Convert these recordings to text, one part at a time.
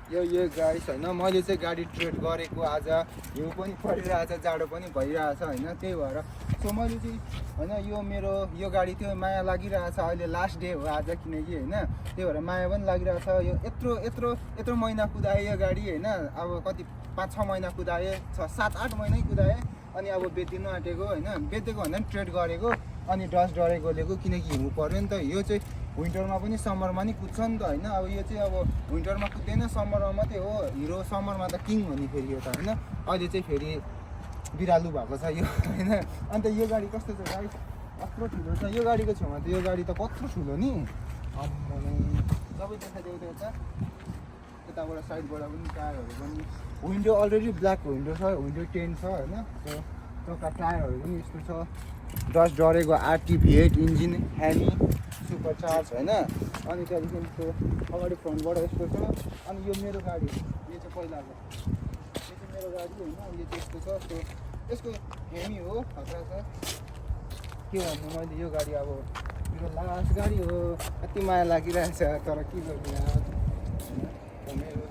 यो गाडी छैन मैले चाहिँ गाडी ट्रेड गरेको आज हिउँ पनि परिरहेछ जाडो पनि भइरहेछ होइन त्यही भएर सो मैले चाहिँ होइन यो गाडी थियो माया लागिरहेछ अहिले लास्ट डे हो आज किनकि होइन त्यही भएर माया पनि लागिरहेछ यो यत्रो महिना कुदाएँ यो गाडी होइन अब कति 5-6 महिना कुदाएँ 7-8 महिनै कुदाएँ अनि अब बेच्दिनु आँटेको होइन बेचेको भन्दा पनि ट्रेड गरेको अनि डस्ट डरेको लिएको किनकि हिउँ पऱ्यो नि त यो चाहिँ विन्टरमा पनि समरमा नि कुद्छ नि त होइन अब यो चाहिँ अब विन्टरमा कुद्दैन समरमा मात्रै हो हिरो समरमा त किङ हो नि फेरि यो त होइन अहिले चाहिँ फेरि बिरालु भएको छ यो होइन अन्त यो गाडी कस्तो छ गाडी कत्रो ठुलो छ यो गाडीको छेउमा त यो गाडी त कत्रो ठुलो नि सबै देखाइदिएको थियो यता यताबाट साइडबाट पनि टायरहरू पनि विन्डो अलरेडी ब्ल्याक विन्डो छ विन्डो 10 छ होइन चक्का टायरहरू पनि यस्तो छ डस्ट डरेको RT V8 engine heavy super charge होइन अनि त्यहाँदेखि त्यो अगाडि फ्रन्टबाट यस्तो छ अनि यो मेरो गाडी यो चाहिँ पहिलाको यो चाहिँ मेरो गाडी होइन यो चाहिँ यस्तो छ त्यो यसको हेमी हो खतरा छ के भन्नु मैले यो गाडी अब मेरो लास्ट गाडी हो कति माया लागिरहेछ तर के गर्नु यार मेरो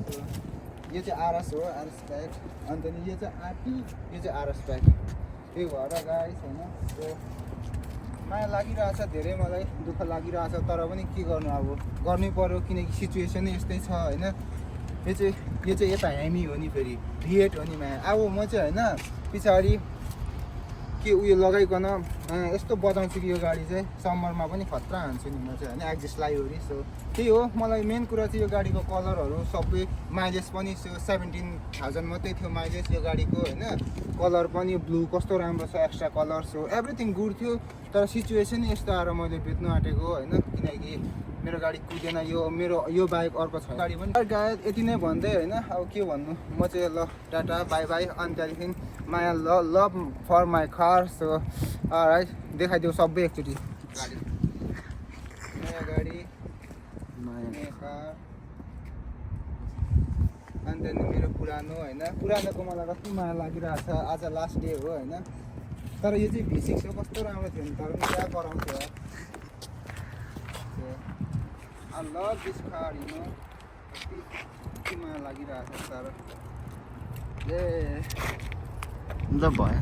यो चाहिँ आरएस हो आरएस ब्याग अन्त यो चाहिँ आरटी यो चाहिँ आरएस ब्याग त्यही भएर गाडी छैन यो माया लागिरहेछ धेरै मलाई दुःख लागिरहेछ तर पनि के गर्नु अब गर्नै पर्यो किनकि सिचुएसनै यस्तै छ होइन यो चाहिँ यता हेमी हो नि फेरि V8 हो नि माया अब म चाहिँ होइन पछाडि के उयो लगाइकन यस्तो बजाउँछु कि यो गाडी चाहिँ समरमा पनि खतरा हान्छु नि म चाहिँ होइन एक्जिस्ट लाइवरी सो त्यही हो मलाई मेन कुरा चाहिँ यो गाडीको कलरहरू सबै माइलेज पनि 17,000 मात्रै थियो माइलेज यो गाडीको होइन कलर पनि ब्लू कस्तो राम्रो छ extra colour so everything good थियो तर सिचुएसन यस्तो आएर मैले बेच्नु आँटेको होइन किनकि मेरो गाडी कुदेन यो बाइक अर्को छ गाडी पनि गाडी यति नै भन्दै होइन अब के भन्नु म चाहिँ ल टाटा बाई बाई अनि त्यहाँदेखि माया love for my car so right देखाइदेऊ सबै एकचोटि गाडी नयाँ गाडी नयाँ कार अनि त्यहाँदेखि मेरो पुरानो होइन पुरानोको मलाई कति माया लागिरहेछ आज लास्ट डे हो होइन तर यो चाहिँ V6 हो कस्तो राम्रो थियो नि तर पनि क्या कराउँथ्यो I love this car, you know. कति माया लागिरहेछ तर ए ल भयो